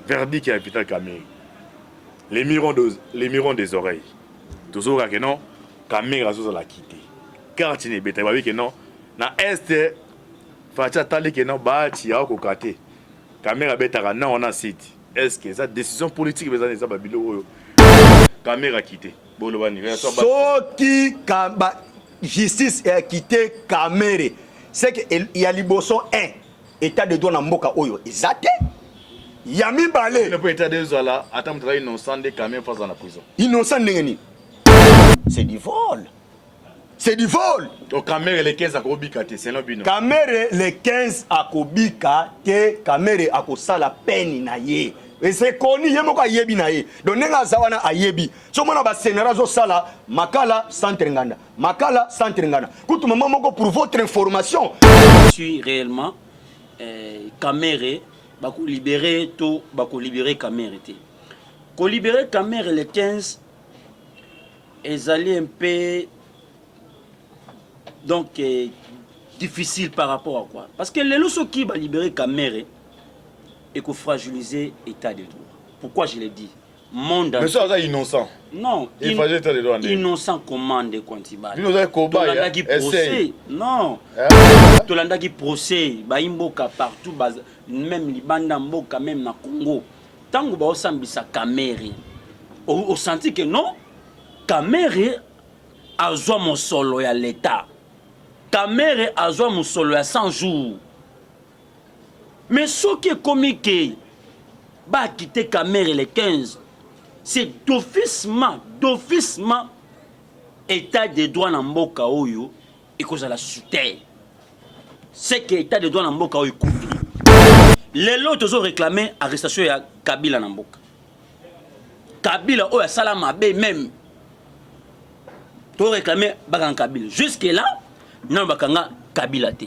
Verdict ya Vital Kamerhe, les murs ont des oreilles. Tozoyoka ke non, Kamerhe azozala kite carte na ebetaki, babi ke non, na Est Fatshi atali ke non, Bahati akokoka te, Kamerhe abetaka non wana site. Est ce que eza décision politique? Eza babiloko oyo Kamerhe akite, boloba nini? Soki justice eacquitter Kamerhe, c'est que ya liboso 1, état de droit na mboka oyo eza te. Ya mibale, mpo état de ezala, ata moto aza innocent nde Kamerhe faut aza na prison. Innocent ndenge nini? C'est du vol, c'est du vol. Donc Kamerhe le 15 akobika te selon bino? Kamerhe le 15 akobika te. Kamerhe akosala peine na ye, esekoni ye moko ayebi na ye. Donc ndenge aza wana, ayebi so omona bascénario azosala Makala, centre Nganda, Makala, centre Nganda. Kutu mama moko, pour votre information, suis réellement Kamerhe bakolibérer to bakolibérer Kamerhe te. Kolibérer Kamerhe le 15 ezali un peu donc difficile. Par rapport à quoi? Parce que lelo soki balibérer Kamerhe, ekofragiliser état de droit. Pourquoi je le dis? Monde Mais so aza innocent. Non. Il fallait état de droit. Innocent comment, ndeko Antibal? Bino oza koba. Tolandaki procès, non? Tolandaki procès, bayi mboka partout, même libanda mboka, même na Congo. Ntango baosambisa Kamerhe, osenti ke non, Kamerhe azwa mosolo ya l'État, Kamerhe azwa mosolo ya 100 jours. Mais soki ekomi ke baacquitter Kamerhe le 15, c'est d'officement état de droit na mboka oyo ekozala sur terre. C'est que état de droit na mboka oyo ekufi. Lelo tozo réclamer arrestation ya Kabila na mboka. Kabila oyo asala mabe, même to réclamer bakanga Kabila. Jusque là nano bakanga Kabila te.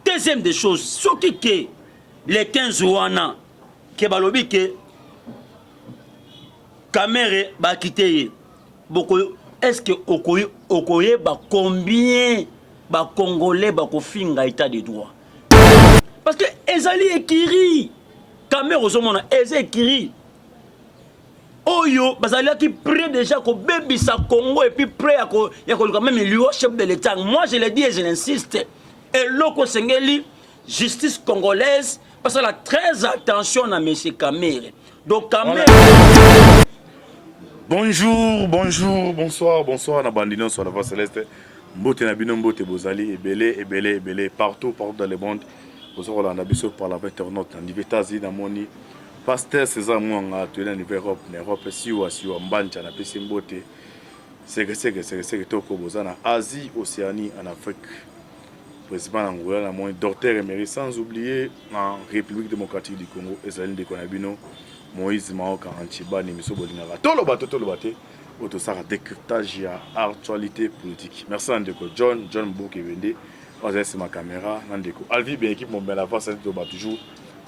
Deuxième des choses, soki ke le 15 wana ke balobi ke Kamerhe baacquitter ye, boko est ce que okoyeba combien bacongolais bakofinga état de droit? Parce que ezali écurie Kamerhe, ozomona eza écurie oyo bazalaki prêt déjà kobebisa Congo et puis prêt ya koluka même liwa chef de l'État. Moi, je le dis et je l'insiste, eloko esengeli justice congolaise basala très attention na monsieur Kamerhe. Donc Kamerhe Bonjour, bonjour, bonsoir, bonsoir na bandi nyonso na Voix Céleste. Mbote na bino, mbote. Bozali ebele, ebele, ebele, partout, partout dans le monde. Boza kolanda biso par la internaute na niveau États-Unis, namoni pasteur César Mwanga. Toye na niveau Europe, na Europe siwa siwa mbanja, napesi mbote sekeseke sekeseke. Toko boza na Asie, Océanie, en Afrique, principalement na Angola, namoni docteur Emery, sans oublier en République démocratique du Congo. Ezali ndeko na bino Moïse Maoka Antibani. Miso bolingaka toloba to toloba te, oyo tosalaka décryptage ya actualité politique. Merci na ndeko John John Mboke Ebende oyo azali nsima caméra, na ndeko Alvi bien, équipe mobela avance. Toba toujours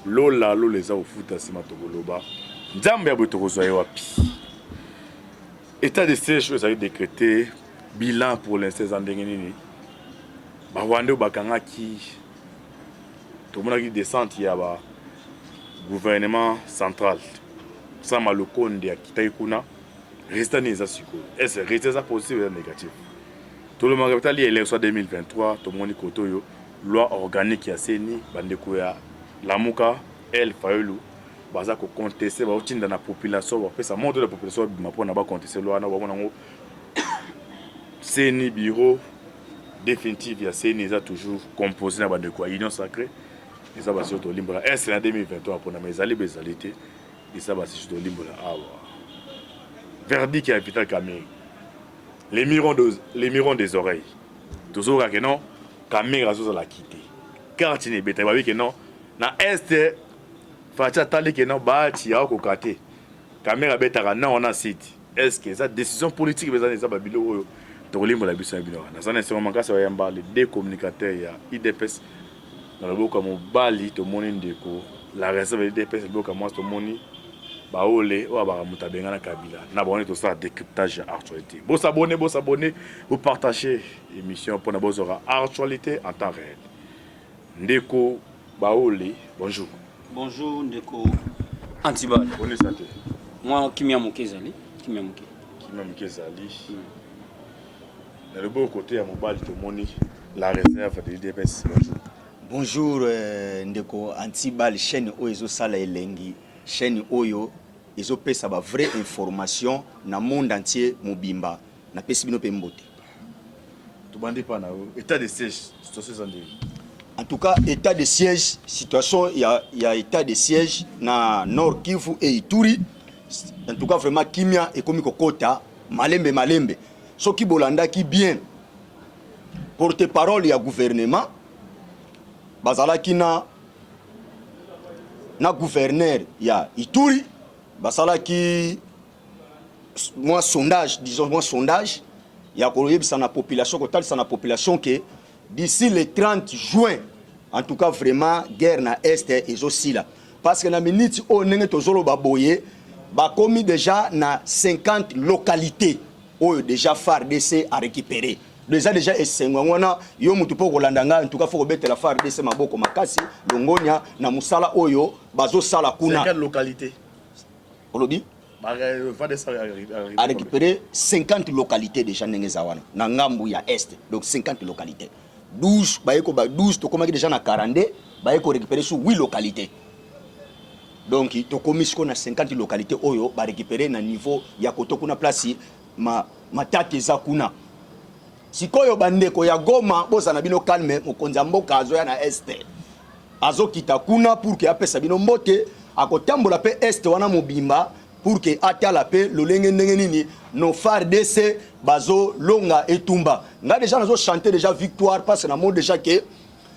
lola lola eza kofuta nsima. Tokoloba Nzambe ya boye, tokozwa ye wapi? État de siège oyo ezali décrété, bilan pour l'instant eza ndenge nini? Barwandais oyo bakangaki, tomonaki descente ya ba gouvernement central, Sama Lukonde akitaki kuna. Résultat nini eza sikoyo? Est ce résultat eza positif, eza négatif? Tolomaka etali élection 2023. Tomoni kote oyo loi organique ya CENI, bandeko ya Lamuka, El Fayulu baza kocontester, baotinda na population, bapesa moto de population babima mpona bacontester loi wana. Bamona yango CENI, bureau définitive ya CENI eza toujours composé na bandeko ya Union sacrée. Eza basi oyo tolimbola est na 2023 mpona ma ezali bezali te. Eza basi tolimbola awa. Verdict ya Vital Kamerhe, les murs ont des oreilles. Tozoyoka ke non, Kamerhe azozala kite carte na ebetaki, babi ke non, na Est Fatshi atali ke non, Bahati akokoka te, Kamerhe abetaka non wana site. Est ce que eza décision politique? Eza babiloko oyo tokolimbola biso na bino. Naza na esengo makasi bayamba les deux communicateurs ya UDPS. Na loboko ya mobali tomoni ndeko la réserve ya UDPS, loboko ya mwasi tomoni baole oyo abaka moto abengana Kabila. Na bango tosala décryptage ya actualité. Bos'abonner, bos'abonner, bopartager émission mpona bozwaka actualité en temps réel. Ndeko Baole, bonjour. Bonjour ndeko. Antibal. Boni santé? Mwa kimia moke ezali, kimia moke. Kimia moke ezali. Na loboko kote ya mobali tomoni la réserve de l'UDPS. Bonjour. Bonjour euh, ndeko Antibal, chaîne oyo ezosala elengi, chaîne oyo ezopesa ba vraie information na monde entier mobimba. Napesi bino mpe mbote. Tobandi pa na yo, état de siège, situation eza ndenge? En tout cas, état de siège, situation ya, ya état de siège na Nord Kivu et Ituri, en tout cas vraiment kimia ekomi kokota malembe malembe. Soki bolandaki bien porte-parole ya gouvernement bazalaki na na gouverneur ya Ituri basalaki mwa sondage, disons mwa sondage ya koyebisa na population, kotalisa na population ke d'ici le 30 juin, en tout cas vraiment guerre na est ezosila, parce que na minute oyo ndenge tozoloba boye, bakomi déjà na 50 localités oyo déjà FARDC a récupéré déjà. Déjà esengo yango wana. Yo mutu mpo kolanda ngai, en tout cas faut kobetela FARDC maboko makasi, longonia na mosala oyo bazosala kuna. 50 localités. Olobi? A récupéré 50 localités déjà ndenge eza wana na ngambu ya est. Donc 50 localités, 12 baye ko ba 12, tokomaki déjà na 42, baye ko récupérer sur 8 localités. Donc tokomi sikoyo na 50 localités oyo ba récupérer na niveau ya koto kuna, place ma matata eza kuna. Sikoyo bandeko ya Goma, bozala na bino calme. Mokonzi ya mboka azoya na est, azokita kuna pour ke apesa bino mbote. Akotambola mpe est wana mobimba pour ke atala mpe lolenge ndenge nini nos FARDC bazolonga etumba. Ngai déjà nazochanter déjà victoire, parce que namoni déjà ke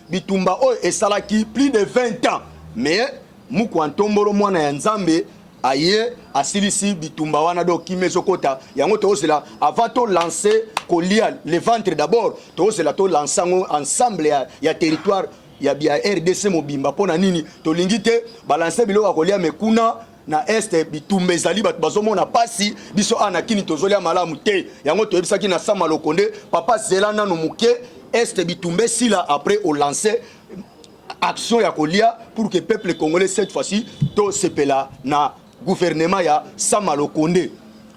bitumba oyo esalaki plus de 20 ans, mais mukwa ntombolo mwana ya Nzambe aye asilisi bitumba wana. Donc kimia ezokota. Yango tozela avant tolancer kolia le ventre d'abord, tozela tolancer yango ensemble ya territoire ya RDC mobimba. Mpo na nini? Tolingi te balancer biloko ya kolia, mais kuna na est bitumba ezali, bato bazomona pasi. Biso awa na Kini tozolia malamu te. Yango toyebisaki na Sama Lokonde: papa, zela nano moke, est bitumba esila, après olancer action ya kolia pour que peuple congolais cette fois-ci tosepela na gouvernement ya Sama Lokonde.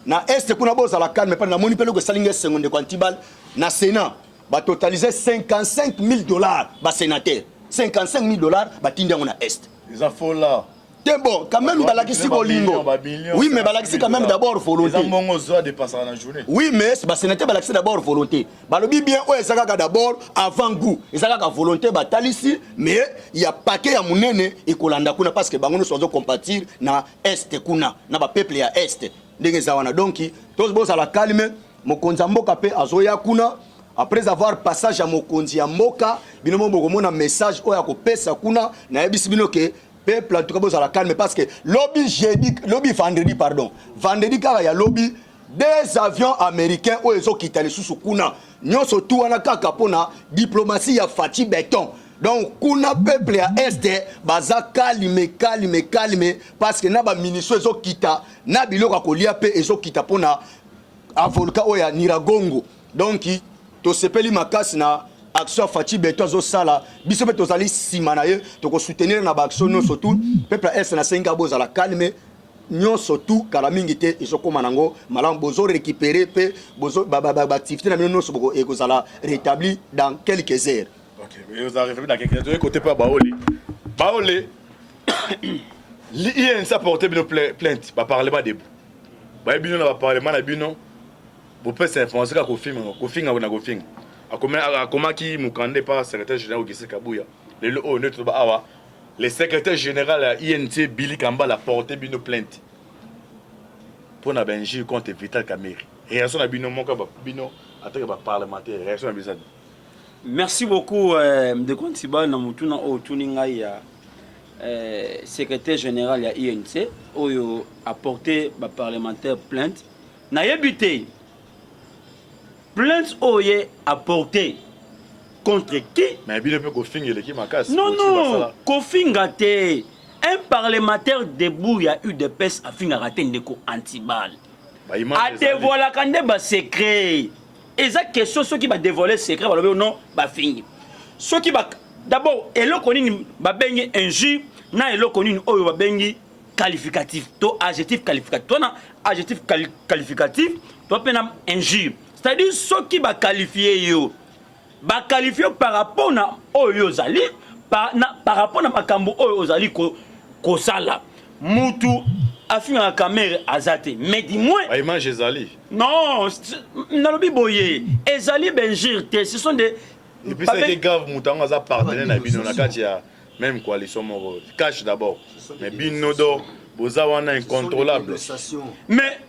Na est kuna bozala calme. Mpe namoni mpe eloko esalingi esengo, ndeko Antibal, na Sénat batotaliser 55 000 $. Basénateur, 55 000 $ batindi yango na est. Eza fola. Te, bon, quand même balakisi bolingo. Oui, mais balakisi quand même d'abord volonté. Eza mbongo zo adépensaka na journée. Oui, mais basénateur balakisi d'abord volonté. Balobi bien, oyo eza kaka d'abord avant goût, eza kaka volonté batalisi, mais ya paquet ya monene ekolanda kuna, parce que bango nyonso bazocompatir na est kuna, na bapeuple ya est ndenge eza wana. Donc to bozala calme. Mokonzi ya mboka mpe azoya kuna. Après avoir passage ya mokonzi ya mboka, bino mo bokomona message oyo akopesa kuna. Nayebisi bino ke peuple, en tout cas bozala calme, parce que lobi jeudi, lobi vendredi, pardon, vendredi kaka ya lobi, des avions américains oyo ezokita lisusu kuna. Nyonso tu wana kaka mpona diplomatie ya Fatshi Béton. Donc kuna peuple ya est baza calme, calme, calme, parce que na bamunition ezokita, na biloko ya kolia mpe ezokita mpona volcan oyo ya Nyiragongo. Donc tosepeli makasi na action ya Fatshi Béton azosala. Biso mpe tozali nsima na ye, tokosoutenir na baaction nyonso tu. Peuple ya est, nasengi bozala calme. Nyonso tu kala mingi te ezokóma nango malamu. Bozo récupérer mpe baactivité na bino nyonso ekozala rétabli dans quelques heures. Ok, vous arrivez dans quelques heures. Côté pas baole. Baole. L'INC a porté bino plainte, ba parlement debout. Ba bino na ba parlement na bino. Bopesa information kaka kofinga, kofinga na kofinga. Akomaki mokanda par secrétaire général Augustin Kabuya. Lelo oyo nde toba awa, le secrétaire général ya INC Billy Kambala a porté bino plainte mpona bainjure contre Vital Kamerhe. Réaction na bino moko bino en tant que baparlementaire, réaction na biso? Merci beaucoup, ndeko Ntiba, na motuna oyo otuni ngai ya secrétaire général ya INC oyo aporté baparlementaire plainte. Nayebi te plainte oyo ye apporté contre qui. Mais bino mpe kofinga eleki makasi. Non, non, kofinga te. Un parlementaire debout ya UDPS afingaka te, ndeko Antibal. Adévoilaka nde basecret. Eza question soki badévoile secret, balobi non, bafingi. Soki ba d'abord eloko nini babengi injure na eloko nini oyo babengi. qualificatif to adjectif qualificatif. To na adjectif qualificatif to mpe na injure, c'est-à-dire soki baqualifie yo, baqualifie yo par rapport na oyo ozali par rapport na makambo oyo ozali kosala. Mutu afingaka Kamerhe aza te, mais du moins Baimage ezali. Non, nalobi boye, ezali bainjure te, ce sont des Et puis c'est grave, moto yango aza partenaire na bino na kati ya même coalition moko cash d'abord, mais bino do boza wana incontrôlable. Mais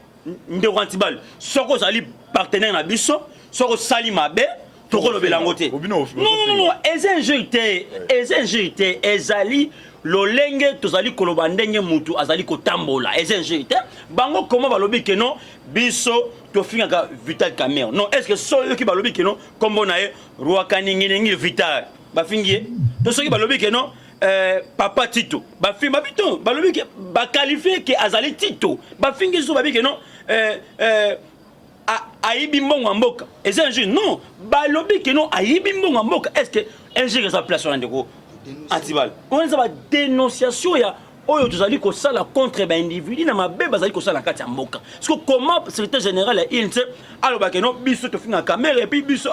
ndeko Antibal, soki ozali partenaire na biso, soki osali mabe, tokolobela yango te? Non, non, non, eza injure te, eza injure te. Ezali lolenge tozali koloba, ndenge mutu azali kotambola, eza injure te. Bango koma balobi ke non, biso tofingaka Vital Kamerhe. Non, est ce que soki balobi ke non, nkombo na ye Rwakaninginingi Vital, bafingi ye? To soki balobi ke non, papa Tito, bafingi babi? To balobi ke baqualifie ke azali Tito, bafingi? So babi ke non, ayibi mbongo ya mboka, eza injure? Non, balobi ke non, ayibi mbongo ya mboka, est ce que injure eza place wana? Ndeko Antibal, wana eza badénonciation ya oyo tozali kosala contre baindividu na mabe bazali kosala na kati ya mboka. Parce que comment secrétaire général ya UNC alobaki non, biso tofinga Kamerhe, et puis biso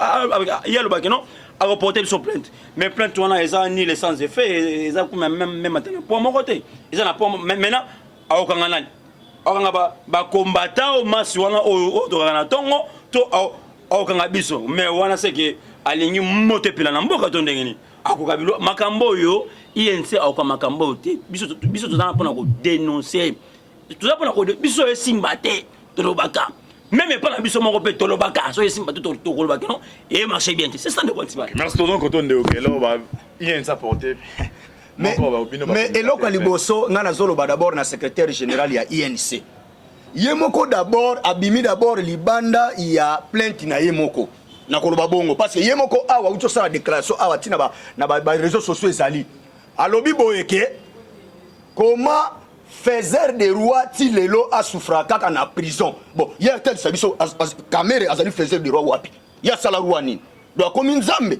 ye alobaki non, akoporte biso plainte? Mais plainte wana eza nul, sans effet, eza kuma même ata na point moko te, eza na point. Maintenant akokanga nani? Akokanga bacombattant oyo masi wana oyo tokaka na ntongo, to akokanga biso? Mais wana seke alingi moto epela na mboka to ndenge nini? Akoka bilo makambo oyo, UNC akoka makambo oyo te. Biso toza mpona kodénoncer, toza mpona biso esimba te, tolobaka. Même epa na biso moko mpe tolobaka, so esimba te, tokolobaka non, e marche bien te. C'est ça, ndeko Antibal. Merci. Tozon koto ndeko Kelo ba UNC apporté. Mais eloko ya liboso ngai nazoloba d'abord na secrétaire général ya UNC, ye moko d'abord abimi d'abord libanda ya plainte na ye moko. Nakoloba bongo parce que ye moko awa auti osala déclaration awa ntina na baréseaux sociaux, ezali alobi boye ke comment faiseur de roi ti lelo asouffra kaka na prison. Bon, ye atalisa biso Kamerhe azali faiseur de roi wapi? Ye asala roi nini? Donc akomi Nzambe?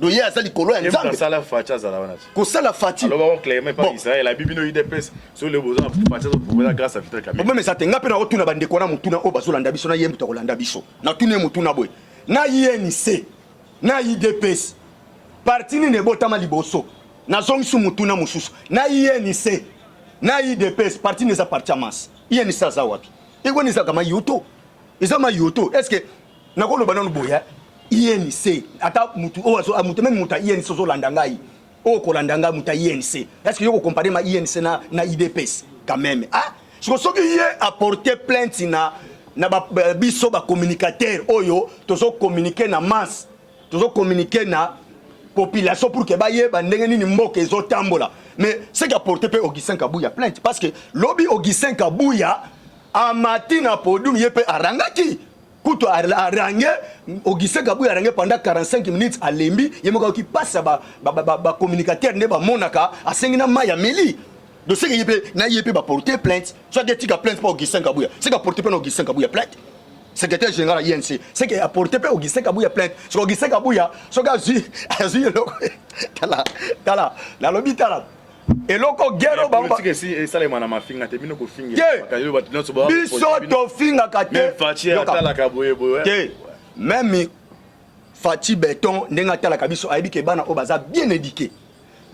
Donc ye aza likolo ya Nzambe? Kosala Fatshi azala wana. Kosala Fatshi. Aloba clairement pas Israël abi bino UDPS so le besoin Fatshi azo prouver grâce à Vital Kamerhe. Problème eza te. Nga mpe nakotuna bandeko na motuna oyo bazolanda biso na ye, moto akolanda biso, natuni ye motuna boye: na UNC na UDPS, parti nini ebotama liboso? Nazongisi motuna mosusu: na UNC na UDPS, parti nini eza parti ya masse? UNC aza wapi? Ekwani ezalaka mayoto, eza mayoto. Est ce que nakoloba nanu boye, UNC ata mutu oyo, mutu même mutu ya UNC ozolanda ngai, oyo kolanda ngai, mutu ya UNC, est ce que yo kocompare ma UNC na UDPS quand même? Ah, siko soki ye aporte plainte na biso bacommunicateur oyo tozocommunique na masse, tozocommunique na population pour que bayeba ndenge nini mboka ezotambola, mais ce qui aporte mpe Augustin Kabuya plainte, parce que lobi Augustin Kabuya amati na podium, ye mpe arangaki kutu, arange. Augustin Kabuya arange pendant 45 minutes, alembi ye moko, ayoki mpasi ya bacommunicateur nde bamonaka, asengi na mai ya meli. Donc seke ye mpe na ye mpe baporte plainte. Soki etika plainte mpo Augustin Kabuya, seke aporte mpe na Augustin Kabuya plainte. Secrétaire général ya UNC, seke aporte mpe Augustin Kabuya plainte. Soki Augustin Kabuya soki azwi eloko, tala, tala, nalobi tala eloko guerre oyo bango esalema na mafinga te, bino kofinga. Biso tofingaka te. Te. Même Fatshi Béton, ndenge atalaka biso, ayebi ke bana oyo baza bien éduqué.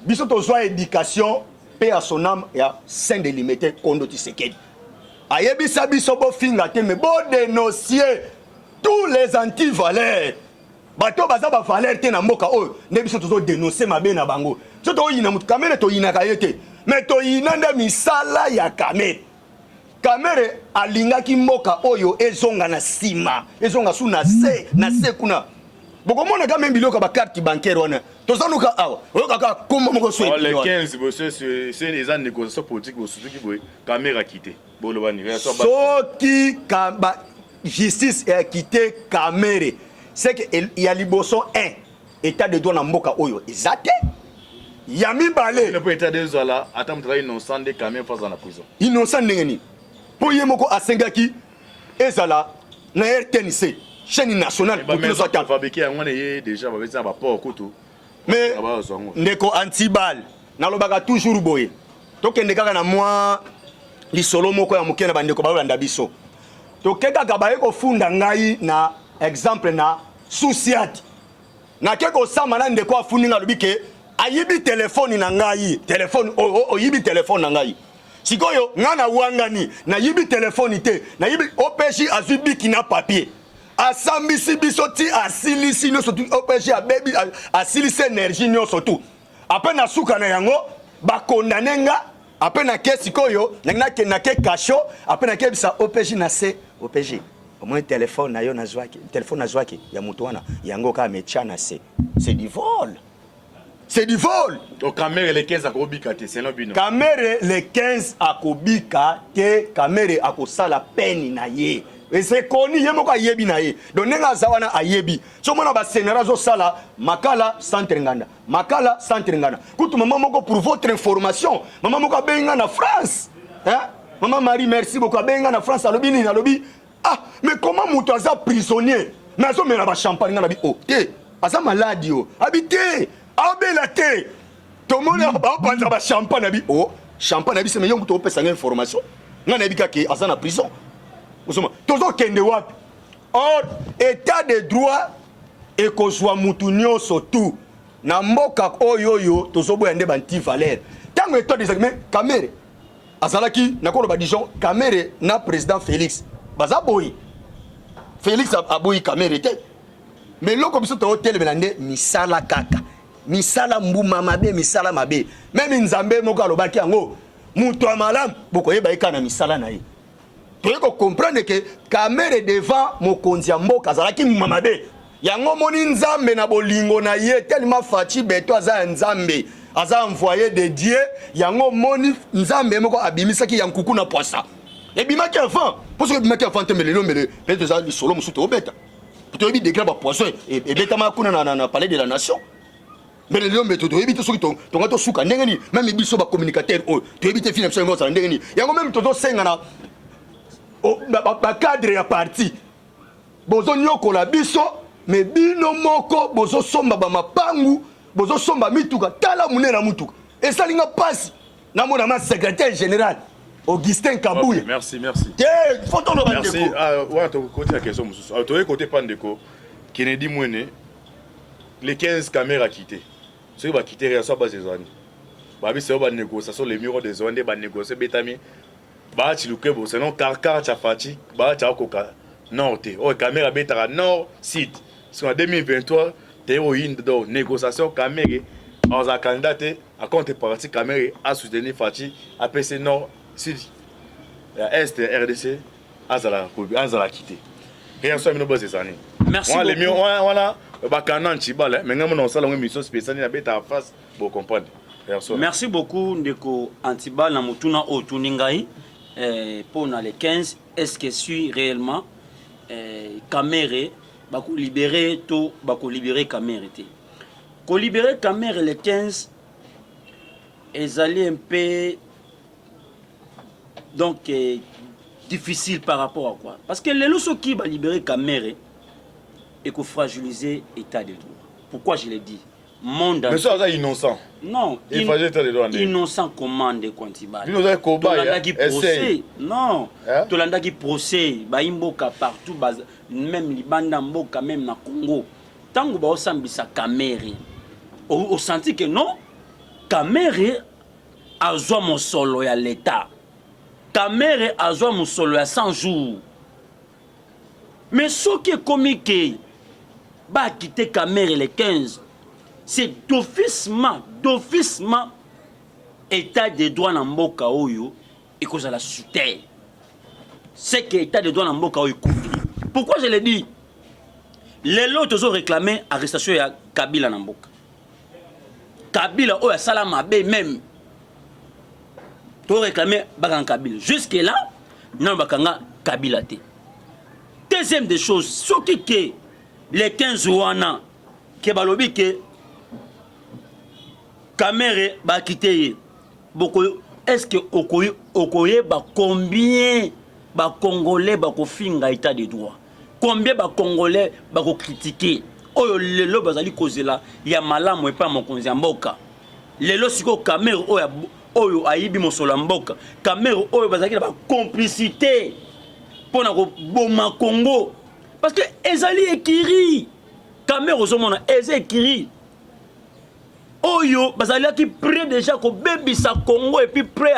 Biso tozwa éducation mpe ya son âme ya Saint de Limete Kondo Tshisekedi ayebisa biso: bofinga te, mais bodénoncie tous les antivaleurs, bato baza bavaleur te na mboka oyo. Nde biso tozodénonce mabe na bango. So toyina motu Kamerhe, toyinaka ye te, mais toyina nde misala ya Kamerhe. Kamerhe alingaki mboka oyo ezonga na nsima, ezonga su na se na se kuna. Bokomona ka même biloko ya bacarte bancaire wana tozanuka awa, oyokaka kombo moko so. Le 15 boso eza négociation politique, bosutuki boye, Kamerhe akite, boloba nini? Soki justice ekite Kamerhe, c'est que ya liboso 1, état de droit na mboka oyo eza te. Ya mibale, mpo état de ezala, ata moto aza innocent nde Kamerhe faut aza na prison. Innocent ndenge nini? Mpo ye moko asengaki ezala na RTNC, chaîne nationale. Fabriqué yango wana, ye déjà babeti na baport kutu. Mais ndeko Antibal, nalobaka toujours boye, tokende kaka na mwa Lisolo moko ya moke na bandeko baolanda biso. Toke kaka baye kofunda ngai na exemple na Susiat. Nake kosamba na ndeko afundi ngai, alobi ke ayibi telefone na ngai, telefone oyibi telefone na ngai. Sikoyo ngai nawangani, nayibi telefone te, nayibi. OPJ azwi biki na papier, asambisi biso ti asilisi nyonso tu. OPJ abebi, asilisi énergie nyonso tu. Ape na suka na yango bakondane nga. Ape nake sikoyo nake nake kasho, ape nakebisa OPJ na se OPJ omoni telefone na yo nazwaki, telefone nazwaki ya moto wana, yango kaka metya na se. C'est du vol, c'est du vol. Donc Kamerhe le 15 akobika te selon bino? Kamerhe le 15 akobika te. Kamerhe akosala peine na ye. Esekoni ye moko ayebi na ye. Donc ndenge aza wana ayebi. So omona basenera azosala Makala centre Nganda, Makala centre Nganda. Kutu mama moko, pour votre information, mama moko abengi nga na France, hein? Mama Marie, merci beaucoup. Abengi nga na France, alobi nini? Alobi: "Ah, mais comment moto aza prisonnier mais azomela bachampagne?" Nga nabi: "Oh te, aza maladi." O abi te, abela te, tomoni baopanza bachampagne. Abi: "Oh, champagne." Abi se me yo moto opesanga information, nga nayebi kaka aza na prison. Ozoma tozokende wapi? Or état de droit ekozwa mutu nyonso tu na mboka oyo. Oyo tozoboya nde banti-valeurs. Ntango état de mais Kamerhe azalaki, nakoloba, disons Kamerhe na président Félix baza boye. Félix aboyi Kamerhe te, mais eloko biso toyotelemela nde misala, kaka misala, mbuma mabe, misala mabe. Même Nzambe moko alobaki yango: moto ya malamu bokoyeba ye kaka na misala na ye. Toyei kocomprendre ke Kamerhe devant mokonzi ya mboka azalaki mbuma mabe. Yango moni Nzambe na bolingo na ye telema, Fatshi Béton aza ya Nzambe, aza envoyé de Dieu. Yango moni Nzambe moko abimisaki ya nkuku na poisa. Ebimaki avant, mpo soki ebimaki avant te, mbele mbele peut-être eza lisolo mosusu toobeta. Toyebi degré bapoison ebetama kuna na Palais de la Nation. Mbele lelo mbe toyebi te soki tonga tosuka ndenge nini. Même biso bacommunicateur oyo toyebi te fina biso yango ozala ndenge nini. Yango même tozosenga na bacadre ya parti, bozonyokola biso, mais bino moko bozosomba bamapangu, bozosomba mituka. Tala monene na mutuka, esalinga mpasi namona ma secrétaire général Augustin Kabuya. Okay, merci, merci. Te, faut toloba. Merci. Ndeko. Ah, wana tokoti na question mosusu. Ah, toyei kote pa ndeko Kennedy Mwene. Le 15 Kamerhe akite, soki bakite, réaction base ezwani, babi seo banégociation, le mur des nde banégocie ebetami baati lukebo sinon carcar tia Fatshi baati akoka nord te. Oyo Kamerhe abetaka nord, sud. Soki na 2023 te oyinda, donc négociation, Kamerhe azala candidat te. A contrepartie, Kamerhe asoutenir Fatshi, apesi nord, sud ya est ya RDC azala azalaki te. Réaction ya bino base eza nini? Merci wana beaucoup. Wana bakanda ntibala, mais ngai mona osala ngo émission spéciale nabetaka face, bocomprendre réaction. Merci beaucoup, ndeko Antibal, na motuna oyo otuni ngai mpo na le 15, est ce que si réellement Kamerhe bakolibere to bakolibere Kamerhe te? Kolibere Kamerhe le 15 ezali un peu donc difficile. Par rapport à quoi? Parce que lelo soki balibere Kamerhe, ekofragiliser état de droit. Pourquoi je le dis? Monde Mais so aza innocent. Non. Effacer état de droit nde. Innocent comment, ndeko Antibal? Bino oza koba ya Tolandaki procès. Essai. Non. Hein? Tolandaki procès, bayimboka partout, même libanda mboka, même na Congo, ntango baosambisa Kamerhe, osenti ke non, Kamerhe azwa mosolo ya l'État, Kamerhe azwa mosolo ya 100 jours. Mais soki ekomi ke bakite Kamerhe le 15, c'est d'officement état de droit na mboka oyo ekozala sur terre. C'est que état de droit na mboka oyo ekufi. Pourquoi je le dis? Lelo tozo réclamer arrestation ya Kabila na mboka. Kabila oyo asala mabe, même to réclamer bakanga Kabila. Jusque là nano bakanga Kabila te. Deuxième des choses, soki ke le 15 wana ke balobi ke Kamerhe bakite ye, boko est ce que okoyeba combien bacongolais bakofinga état de droit, combien bacongolais bakocritiquer? Oyo lelo bazali kozela ya malamu epai ya mokonzi ya mboka, lelo sikoyo Kamerhe oyo. oyo ayibi mosolo ya mboka, Kamerhe oyo bazalaki na bacomplicité mpo na koboma Congo, parce que ezali écurie. Kamerhe ozomona eza écurie oyo bazalaki prêt déjà kobebisa Congo et puis prêt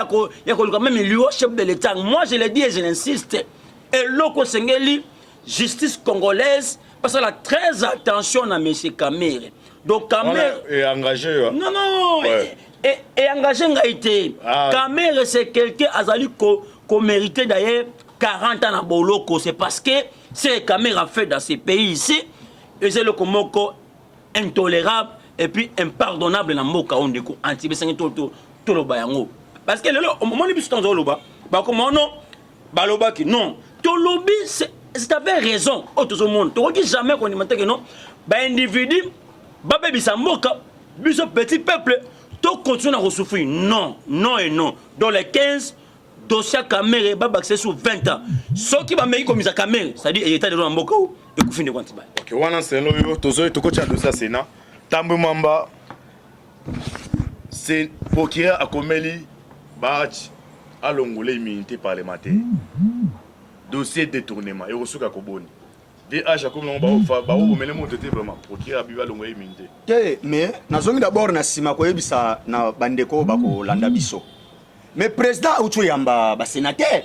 ya koluka même liwa chef de l'État. Moi, je le dis et je l'insiste, eloko esengeli justice congolaise basala très attention na monsieur Kamerhe. Donc Kamerhe est engagé. Non, ouais. Et engagé ngai te. Ah. Kamerhe, c'est quelqu'un azali ko mérité d'ailleurs 40 ans na boloko. C'est parce que ce que Kamerhe a fait dans ce pays ici, eza eloko moko intolérable et puis impardonnable na mboka oyo. Ndeko anti besangi toloba yango, parce que lelo omoni biso ntango oloba bakoma ono balobaki non, tolobi c'est avec raison. Oyo tozomona, tokoki jamais kondima te ke non, baindividu babebisa mboka, biso petit peuple tocontinue na kosouffrir. Non, non et non. Dans les 15 dossier Kamerhe, babakisa sur 20 ans. Soki bameki komisa Kamerhe, c'est-à-dire état de droit na mboka oyo ekufi, ndeko Antibali. Ok, wana selo oyo tozoyi tokoti ya dossier ya Sénat. Tambwe Mwamba, c'est procureur akomeli Bahati alongola immunité parlementaire. Dossier détournement ekosuka koboni dh akomi nango baobomele moto te. Vraiment, procureur abibi alongola immunité. Te, mais nazongi d'abord na nsima koyebisa na bandeko bakolanda biso. Mais président auti oyamba basénateur,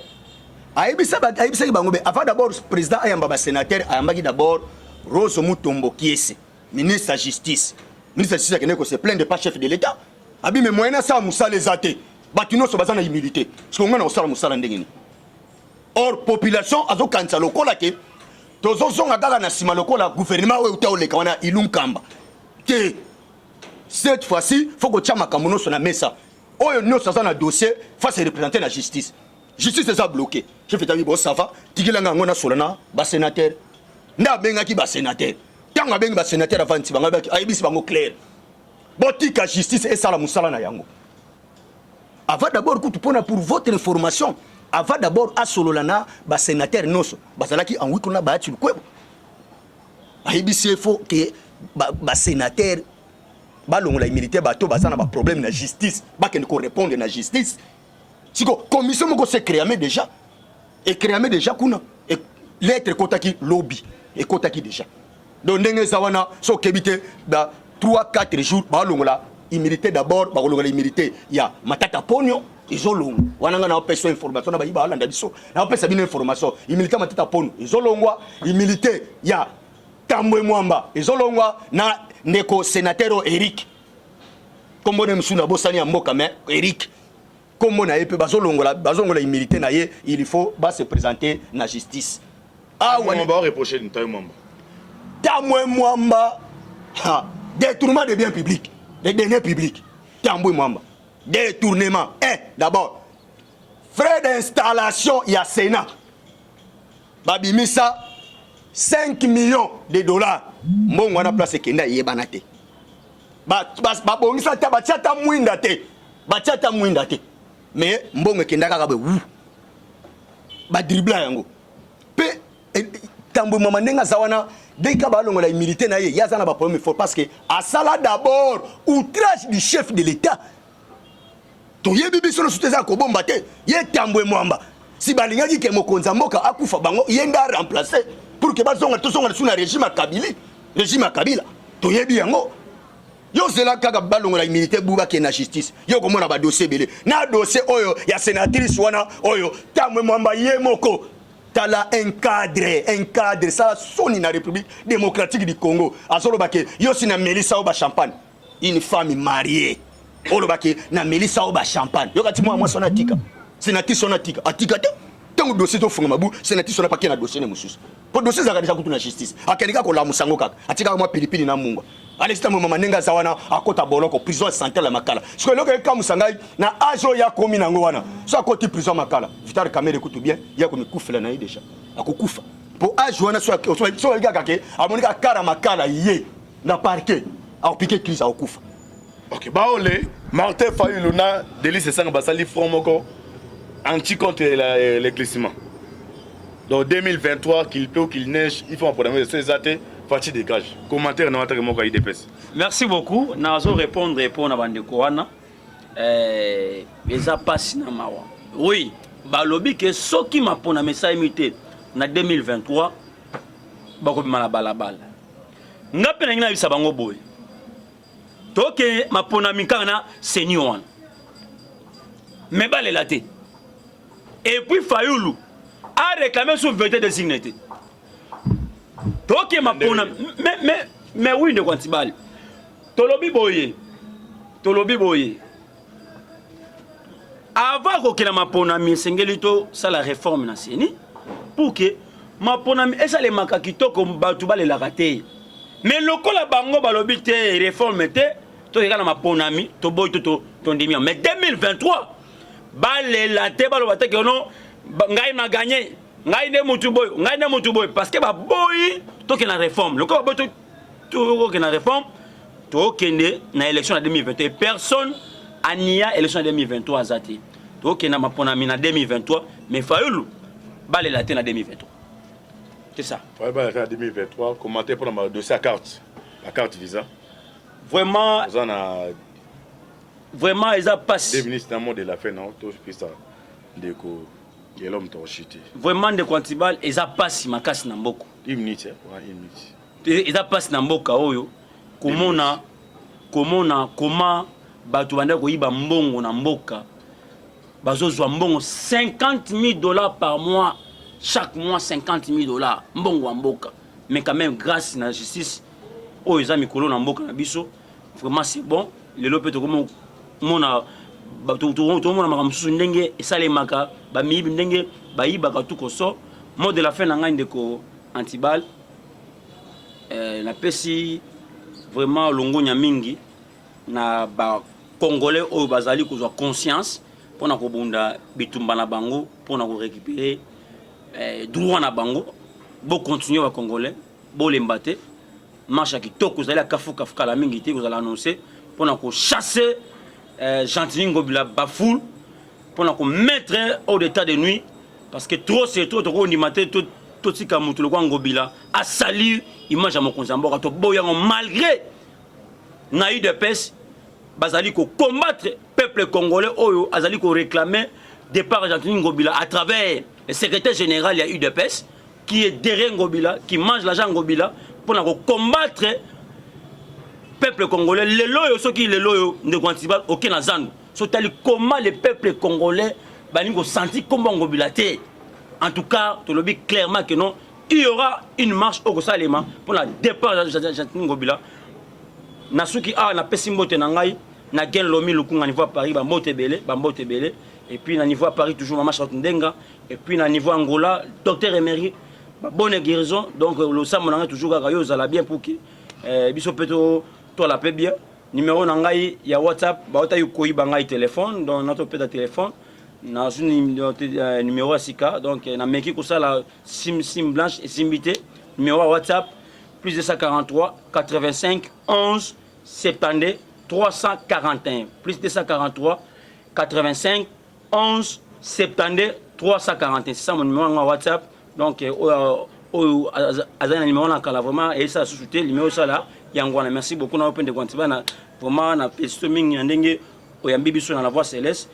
ayebisaki bango be avant d'abord président ayamba basénateur, ayambaki d'abord Rose Mutombo Kiese, ministre ya justice. Ministre ya justice akendeki kose plaindre pas chef de l'État, abi me moyen asala mosala eza te, bato nyonso baza na humilité, parce que ngai na kosala mosala ndenge nini? Or population azokanisa lokola ke tozozonga kaka na nsima lokola gouvernement oyo uta oleka wana Ilunkamba te. Cette fois-ci, faut kotia makambo nyonso na mesa. Oyo nyonso aza na dossier face représenter na justice, justice eza bloqué. Chef etabi bo ça va, tikelanga yango nasola na basénateur. Nde abengaki basénateur. Ntango abengi basénateur, avandisi bango, ayebisi bango clair: botika justice esala mosala na yango. Avant d'abord kutu, mpona pour votre information, avant d'abord asolola na basénateur nyonso bazalaki en huis clos na Bahati Lukwebo, ayebisi ye faut ke basénateur balongola immunité, bato baza na baproblème na justice bakende korépondre na justice. Siko commission moko se créame déjà, ecréame déjà kuna. Lettre ekotaki lobi, ekotaki déjà. Donc ndenge eza wana, so okebi te, ba 3 4 jours balongola immunité. D'abord bakolongola immunité ya Matata Ponyo, ezolongwa wana. Nga naopesa information na bayi balanda biso, naopesa bino information: immunité ya Matata Ponyo ezolongwa, immunité ya Tambwe Mwamba ezolongwa, na ndeko sénateur oyo Eric, kombo ne mosusu nabosani ya mboka, mais Eric kombo na ye mpe bazolongola, bazolongola immunité na ye. Il faut base présenter na justice. Awa bareproche Tambwe Mwamba. Tambwe Mwamba, ha, détournement de biens publics, de deniers publics. Tambwe Mwamba, détournement un d'abord, frais d'installation ya Sénat babimisa 5 millions de dollars. Mbongo wana place ekende eyebana te. Babongisa te, batia ata mwinda te, batia ata mwinda te, mais mbongo ekenda kaka boye wu, badribla yango. Mpe Tambwe Mwamba, ndenge aza wana, dès balongola immunité na ye, ye aza na baproblème fort, parce que asala d'abord outrage du chef de l'État. Toyebi biso nyonso te, eza kobomba te. Ye Tambwe Mwamba, si balingaki ke mokonzi ya mboka akufa, bango ye nde aremplace pour ke bazonga, tozonga lisusu na régime ya Kabili, régime ya Kabila. Toyebi yango. Yo ozela kaka balongola immunité bu, bakende na justice, yo komona badossier ebele na dossier oyo ya sénatrice wana oyo Tambwe Mwamba ye moko. Tala, un cadre, un cadre sala soni na République démocratique du Congo, azoloba ke yo si namelisa oyo bachampagne. Une femme mariée olobaki namelisa oyo bachampagne. Yoka ti mwana mwasi wana atika, sénatrice wana atika, atika te. Ntango dossier tofunga mabu, sénatrice wana pake na dossier ne mosusu, mpo dossier ezalaka deja kutu na justice, akende kaka kolamusa yango, kaka atikaka mwa pilipili na mungwa. Alexis Tambwe Mwamba, ndenge aza wana, akota boloko, prison centrale ya Makala. Sikoyo eloko ekamwisa ngai, na age oyo akomi nango wana, so akoti prison Makala, Vital Kamerhe kutu bien ye akomikufela na ye deja, akokufa po age wana. So ayebi kaka ke amoni kaka kara Makala, ye na parquet akopike crise, akokufa. Ok, baole Martin Fayulu na Delly Sesanga basali front moko anti contre le glissement. Donc 2023, qu'il pleut ou qu'il neige, il faut en programmer so eza te. Fatshi dégage. Commentaire na wataki moko ya UDPS. Merci beaucoup. Nazo répondre mpo na bandeko wana. Eh, eza pasi na mawa. Oui, balobi ke soki maponami esalemi te na 2023 bakobima na balabala. Nga mpe nalingi nayebisa bango boye, toke maponami kaka na seni wana, me balela te. Et puis Fayulu a réclamé sous vérité des urnes te. Toke maponami mais oui ndeko Antibal. Tolobi boye, tolobi boye. Avant kokela maponami esengeli tosala réforme na CENI pour que maponami esalemaka kitoko bato balelaka te. Mais lokola bango balobi te réforme te, tokeka na maponami toboyi to tondimi. Mais 2023 balela te baloba te ke non ngai na gagné, ngai nde mutu boye, ngai nde mutu boye parce que baboyi tokende na réforme. Lokola baboyi tokende na réforme, tokende na élection na 2021. Personne ania élection na 2023 aza te. Tokende na maponami na 2023, mais Fayulu balela te na 2023. C'est ça. Fayulu balela te na 2023. Commentaire pour le dossier à carte, la carte visa. Vraiment, oza na vraiment eza pasi. 2 minutes na mot de la fin na to pesa ndeko Yelom Toshiti. Vraiment ndeko Antibal eza pasi makasi na mboko. 1 minute, ouais, 1 minute. Eza pasi na mboka oyo komona komona koma bato banda koyiba mbongo na mboka, bazozwa mbongo 50 000 $ par mois, chaque mois 50 000 $ mbongo ya mboka. Mais quand même grâce na justice oyo eza mikolo na mboka na biso, vraiment c'est bon. Lelo mpe tokomona tokomona makambo mosusu ndenge esalemaka, bamiyibi ndenge bayibaka tu koso. Mot de la fin na ngai ndeko Antibal, napesi vraiment longonya mingi na bacongolais oyo bazali kozwa conscience mpona kobunda bitumba na bango mpona korécupérer droit na bango. Bocontinue bacongolais, bolemba te. Marche ya kitoko ezali ya kafukafu kala mingi te kozala annoncé mpona kochasser Gentiny Ngobila bafoule, mpona komettre hors d'état de nuire, parce que trop c'est trop. Tokondima te totika motu lokwa Ngobila asali image ya mokonzi ya mboka. Toboyango malgré na UDPS bazali kocombattre peuple congolais oyo azali koréclamer départ ya Gentiny Ngobila à travers le secrétaire général ya UDPS qui est derrière Ngobila, qui mange l'argent Ngobila mpona kocombattre peuple congolais. Lelo oyo soki lelo oyo ndeko Antibal oke na zando so tali comment le peuple congolais balingi kosentir kombo Ngobila te. En tout cas tolobi clairement que non, il y aura une marche oyo kosalema mpona départ ya Gentiny Ngobila. Na soki awa napesi mbote na ngai na Gen Lomi Lukunga niveau ya Paris, bambote ebele, bambote ebele. Et puis na niveau ya Paris toujours mama Charlotte Ndenga, et puis na niveau Angola docteur Emery, bonne guérison. Donc losambo na ngai toujours kaka yo ozala bien pour que biso mpe toala mpe bien. Numéro na ngai ya WhatsApp, baotaki koyiba ngai téléphone, donc natopeta téléphone, nazwi numéro ya sika, donc nameki kosala sim blanche esimbi te. Numéro ya WhatsApp: plus 243 85 11 72 341, plus 243 85 11 72 341. C'est ça mon numéro en WhatsApp. Donc oyo azali na numéro na kala vraiment eyesala susu te, numéro esala yango wana. Merci beaucoup na yo mpe ndeko Antibana, vraiment na félicité mingi na ndenge oyambi biso na La Voix Céleste.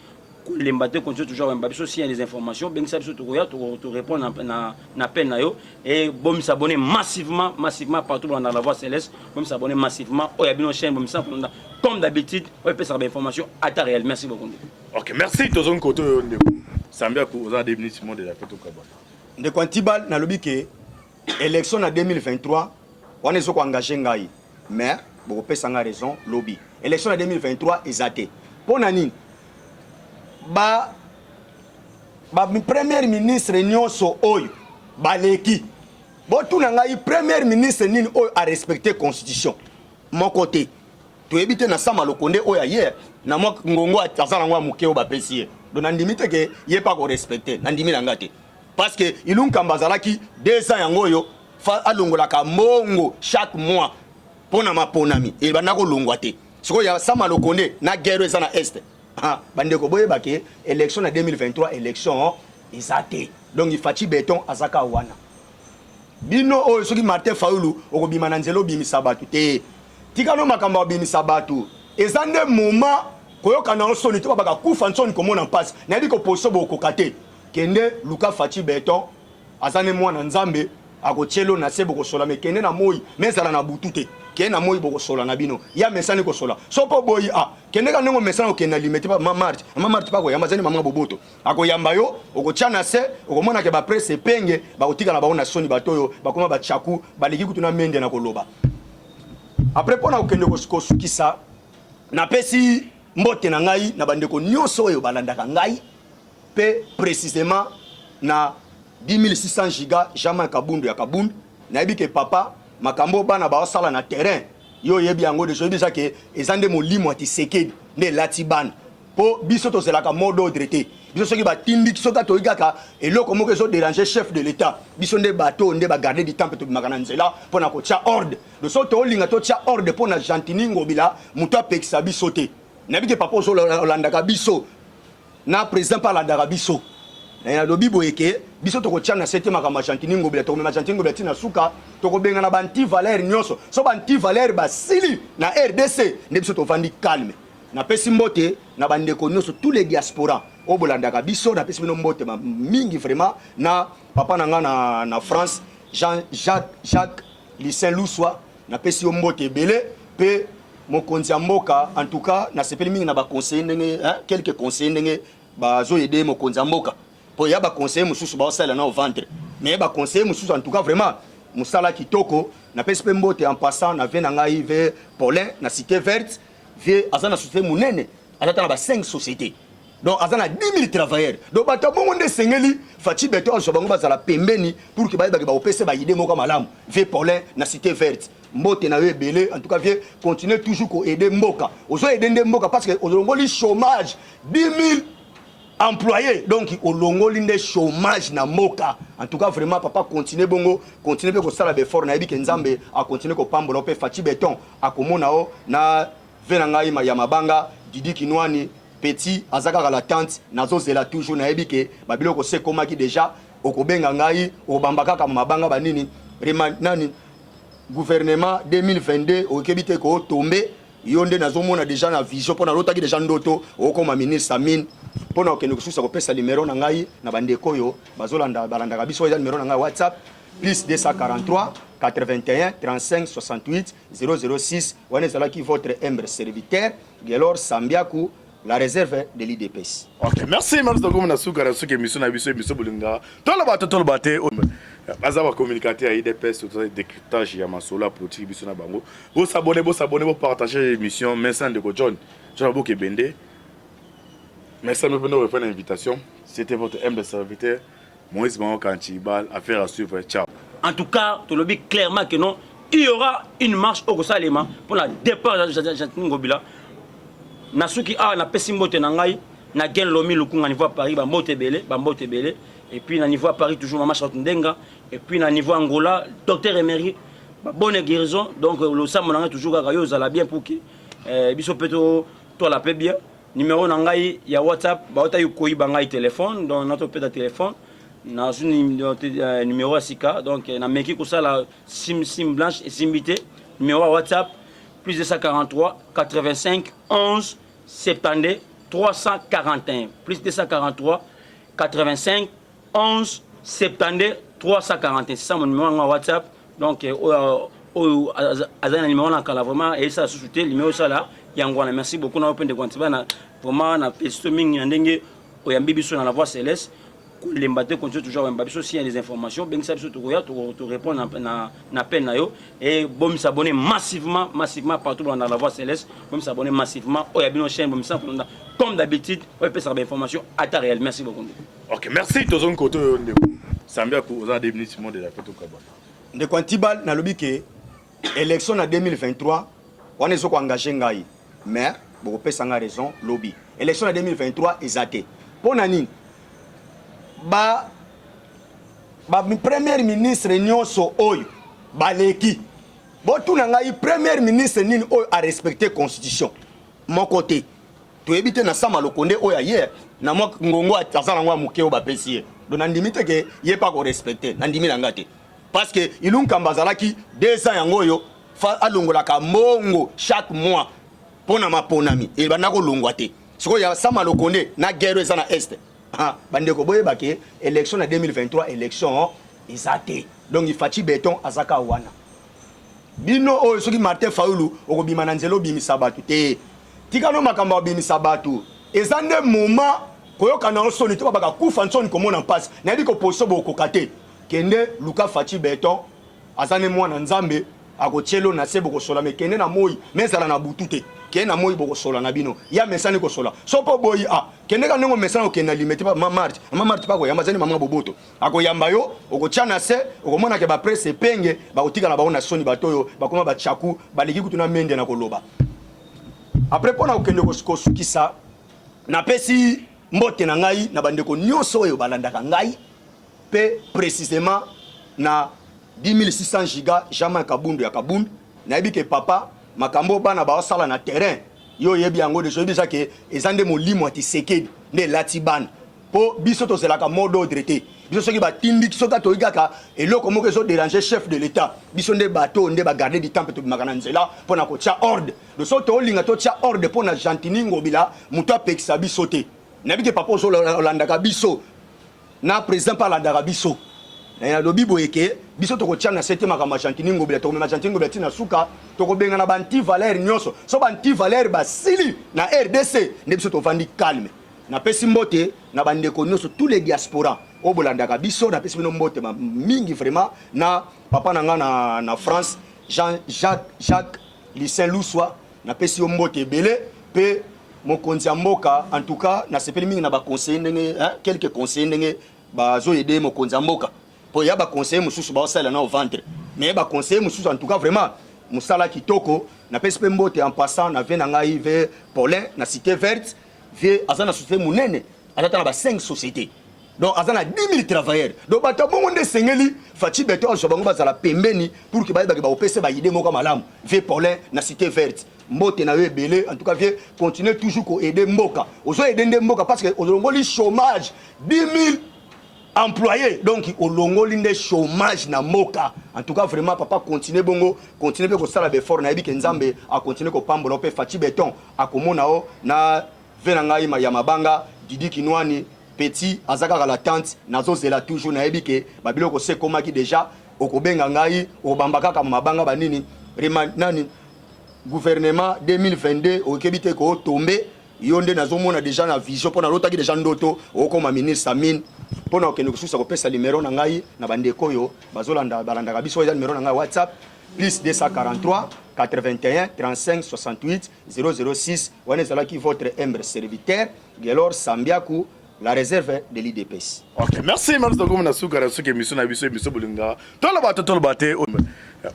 Kolemba te, continue toujours koyamba biso. S'il y a des informations, bengisa biso, tokoya torépondre na peine na yo. Et bomisabonner massivement, massivement partout dans La Voix Céleste, bomisabonner massivement. Oyo ya bino chaîne, bomisa kolanda comme d'habitude, oyo epesaka bainformation à temps réel. Merci beaucoup. Ok, merci. Tozongi kote oyo ndeko Sambiaku, oza na 2 minutes, mot de la fin, tokaba. Ndeko Antibal, nalobi ke élection na 2023 wana ezokoengage ngai, mais bokopesa nga raison lobi. Élection na 2023 eza te. Mpo na nini? Ba premier ministre nyonso oyo baleki, botuna ngai premier ministre nini oyo arespecte constitution? Moko te. Toyebi te na Sama Lokonde oyo aye na mwa ngongo aza nango ya moke oyo bapesi ye. Donc nandimi te ke ye mpe akorespecte, nandimi na nga te, parce que Ilunkamba azalaki 2 ans yango oyo alongolaka mbongo chaque mois mpo na maponami, ebanda kolongwa te. Sikoyo ya Sama Lokonde na guerre eza na Est, bandeko boyeba ke élection na 2023 élection eza te. Donc Fatshi Béton azaka wana. Bino oyo soki Martin Fayulu okobima na nzela obimisa bato te, tika no makambo ya obimisa bato. Eza nde moment. Koyoka na yo soni te babaka kufa nsoni komona mpasi. Nayebi ko position bokokoka te. Kende luka Fatshi Beton aza ne mwana Nzambe akotielo na se bokosola me kende na moi me ezala na butu te. Kende na moi bokosola na bino. Ya mesani kosola. Soko boyi a kende ka ndenge omesana kokende na limete pa mama Marthe. Mama Marthe pa koyamba azali mama boboto. Akoyamba yo okotia na se okomona ke ba presse epenge bakotika na bango na soni bato oyo bakoma ba tshaku baleki kutu na mende na koloba. Après pona kokende kosukisa Napesi mbote na ngai na bandeko nyonso oyo balandaka ngai mpe precisement na 10600 giga Jean-Marc Kabundu ya Kabund. Nayebi ke papa makambo bana baosala na terrain yo oyebi yango deja, oyebi deja ke eza nde molimo ya Tshisekedi nde elati bana po biso tozelaka mot d'ordre te. Biso soki batindi soki toyi kaka eloko moko ezo deranger chef de l'etat, biso nde bato nde ba garde du temple tobimaka na nzela pona kotia ordre. Donc soki tolinga totia ordre mpo na Gentiny Ngobila, moto apekisa biso te. Nayebi ke papa ozolandaka biso na president mpe alandaka biso. Nalobi boye ke biso tokotia na se te makambo ya Gentiny Ngobila, tokomema Gentiny Ngobila ti na suka, tokobengana ba anti-valeur nyonso. So ba anti-valeur basili na RDC nde biso tovandi calme. Napesi mbote na bandeko nyonso tous les diaspora oyo bolandaka biso, napesi bino mbote mingi vraiment na papa na nga na, na France Jean Jacques Jacques Lucien Luswa, napesi yo mbote ebele pe mokonzi ya mboka. En tout cas nasepeli mingi na ba conseillers ndenge hein, quelques conseillers ndenge bazo aider mokonzi ya mboka po ya ba conseillers mosusu baosala na au ventre, mais ba conseillers mosusu en tout cas vraiment mosala kitoko. Napesi pe mbote en passant na vie na ngai ve Paulin na Cité Verte, vie aza na société monene, aza ta na ba 5 sociétés, donc aza na 10 000 travailleurs. Donc bato ya bongo nde esengeli Fatshi Beton azwa bango bazala pembeni pour que bayebake bakopesa ba idée moko malamu. Vie Paulin na Cité Verte, mbote na yo ebele. En tout cas vie continue toujours ko aider mboka, ozo aider nde mboka parce que olongoli chômage 10 000 employés, donc olongoli nde chômage na mboka. En tout cas vraiment papa continue bongo, continue pe kosala ba effort, nayebi ke Nzambe a continue kopambola pe Fatshi Beton akomona o na ve na ngai ya mabanga Didi Kinwani petit aza kaka latente, nazozela toujours, nayebi ke ba biloko se ekomaki deja, okobenga ngai okobamba kaka mabanga banini rema nani gouvernement 2022 okebi te ko tombe yo nde nazomona deja na vision mpo nalotaki deja ndoto okoma ministre Amine mpo na kokende kosusa kopesa numero na ngai na bandeko oyo bazolanda balandaka biso. Eza numero na ngai WhatsApp plus 243 81 35 68 006. Wana ezalaki votre humble serviteur Gelor Sambiaku, la réserve de l'IDPS. Ok, merci merci. Tokomi na suka na suka émission na biso, émission bolinga toloba to toloba te, baza ba communicateur ya IDPS, tozali décryptage ya masolo ya politique biso na bango. Bosabone, bosabone, bopartage émission. Merci ndeko John John Aboke Bende, merci à nous de faire l'invitation. C'était votre humble serviteur Moïse Bango Kanchibal. Affaire à suivre, ciao. En tout cas tolobi clairement que non, il y aura une marche okosalema pour la départ ya Gentiny Ngobila. Na suki awa, napesi mbote na ngai na Gen Lomi Lukunga niveau ya Paris, bambote ebele, bambote ebele. Et puis na niveau ya Paris toujours mama Charlotte Ndenga, et puis na niveau Angola docteur Emery, ba bonne guérison. Donc losambo na ngai toujours kaka yo ozala bien pour que biso pe to tola pe bien. Numéro na ngai ya WhatsApp baotaki koyiba ngai téléphone, donc natopeta téléphone nazwi numéro ya sika, donc nameki kosala sim sim blanche esimbi te. Numéro ya WhatsApp plus 243 85 11 72 341, plus 243 85 11 72 341, c'est ça mon numéro ya WhatsApp. Donc oyo oyo azali na numéro na kala vraiment eyesala susu te, numéro osala yango wana. Merci beaucoup na yo mpe ndeko Antibana, vraiment na félicité mingi na ndenge oyambi biso na la voix céleste. Kolemba te, continue toujours koyamba biso. S'il y a des informations, bengisa biso, tokoya to répondre na appel na yo. Et bomisabonner massivement, massivement partout dans la voix céleste, bomisabonner massivement. Oyo ya bino chaîne, bomisa kolanda comme d'habitude, oyo epesaka bainformation à temps réel. Merci beaucoup. Ok, merci. Tozongi kote oyo ndeko Sambiaku, oza na 2 minutes monde la peto kabana. Ndeko Antibal, nalobi ke élection na 2023 wana ezoko engage ngai, mais bokopesa ngai raison lobi. Élection na 2023 eza te. Mpo na nini? Ba premier ministre nyonso oyo baleki, botuna ngai premier ministre nini oyo arespecte constitution? Moko te. Toyebi te na Sama Lokonde oyo aye na mwa ngongo aza nango ya moke oyo bapesi ye, donc nandimi te ke ye mpe akorespecte. Nandimi na nga te parce que Ilunkamba azalaki 2 ans yango oyo alongolaka mbongo chaque mois. Mpo na maponami ebanda kolongwa te. Sikoyo ya Sama Lokonde na guerre eza na est. Ah, bandeko boyeba ke élection na 2023 élection eza te. Donc Fatshi Beton azaka wana. Bino oyo soki Martin Fayulu okobima na nzela obimisa bato te. Tika no makambo ya obimisa bato. Eza nde moment koyoka na soni to babaka kufa nsoni komona mpasi. Nayebi ko position bokoka te. Kende luka Fatshi Beton aza ne mwana Nzambe akotielo na se bokosola me kende na moi me ezala na butu te. Kende na moi bokosola na bino. Ya mesani kosola. Soko boyi a kende ka ndenge omesana kokende na limete pa mama Marthe. Mama Marthe pa koyamba azali mama boboto. Akoyamba yo, okotia na se, okomona ke ba presse epenge, bakotika na bango na soni bato oyo bakoma ba tshaku, baleki kutu na Mende na koloba. Après pona kokende kosukisa, napesi mbote na ngai na bandeko nyonso oyo balandaka ngai pe precisement na 10600 giga Jean-Marc Kabundu ya Kabund. Nayebi ke papa makambo bana baosala na terrain yo oyebi yango deja, oyebi deja ke eza nde molimo ya Tshisekedi nde elati bana. Po biso tozelaka mot d'ordre te. Biso soki batindi soki toyi kaka eloko moko ezo déranger chef de l'État, biso nde bato nde ba garder du temple tobimaka na nzela pona kotia ordre. Donc soki tolinga totia ordre pona Gentiny Ngobila, moto apekisa biso te. Nayebi ke papa ozo olandaka biso na président pa alandaka biso. Na nalobi boye ke biso tokotia na se te makambo ya Gentiny Ngobila, tokomema Gentiny Ngobila ti na suka, tokobengana ba anti-valeur nyonso. So ba anti-valeur basili na RDC nde biso tovandi calme. Napesi mbote na bandeko nyonso tous les diaspora oyo bolandaka biso, napesi bino mbote mingi vraiment na papa na nga na, na France Jean Jacques Jacques Lucien Luswa, napesi yo mbote ebele pe mokonzi ya mboka. En tout cas nasepeli mingi na ba conseillers ndenge hein, quelques conseillers ndenge bazo aider mokonzi ya mboka po ya ba conseillers mosusu baosalela na ventre, mais ba conseillers mosusu en tout cas vraiment mosala kitoko. Napesi pe mbote en passant na vie na ngai ve Paulin na Cité Verte. Vieux aza na société munene, aza na ba 5 sociétés. Donc aza na 10 000 travailleurs. Donc bato bongo nde esengeli Fatshi Beton azwa bango bazala pembeni pour que bayebake bakopesa ba idée moko malamu. Vieux Paulin na Cité Verte, mbote na yo ebele. En tout cas vieux, continue toujours ko aider mboka. Ozo aider nde mboka parce que olongoli chômage 10 000 employés. Donc olongoli nde chômage na mboka. En tout cas vraiment papa continue bongo, continue pe kosala ba effort na yebi ke Nzambe a continue ko pambola pe Fatshi Beton akomona o na ve na ngai ya mabanga Didi Kinwani petit aza kaka la tante nazozela toujours nayebi ke babiloko se ekomaki déjà okobenga ngai okobamba kaka mabanga banini rema nani gouvernement 2022 okebi te ko tombe yo nde nazomona déjà na vision mpo nalotaki déjà ndoto okoma ministre mine mpo na okende kosusa kopesa numero na ngai na bandeko oyo bazolanda balandaka biso eza numero na ngai WhatsApp plus 243 81 35 68 006. Wana ezalaki votre humble serviteur Gelor Sambiaku, la réserve de l'IDPS. Ok, merci, merci beaucoup na suka na suka émission na biso émission bolinga. Toloba to toloba te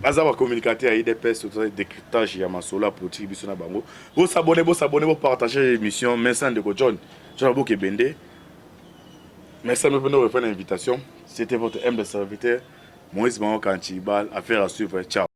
aza ba communicateur ya IDPS to décryptage ya masolo ya politique biso na bango. Bo s'abonner, bo s'abonner, bo partager émission. Merci ndeko John. John Aboke Bende. Merci à nous de faire l'invitation. C'était votre humble serviteur Moïse Bango Kanchibal. Affaire à suivre. Ciao.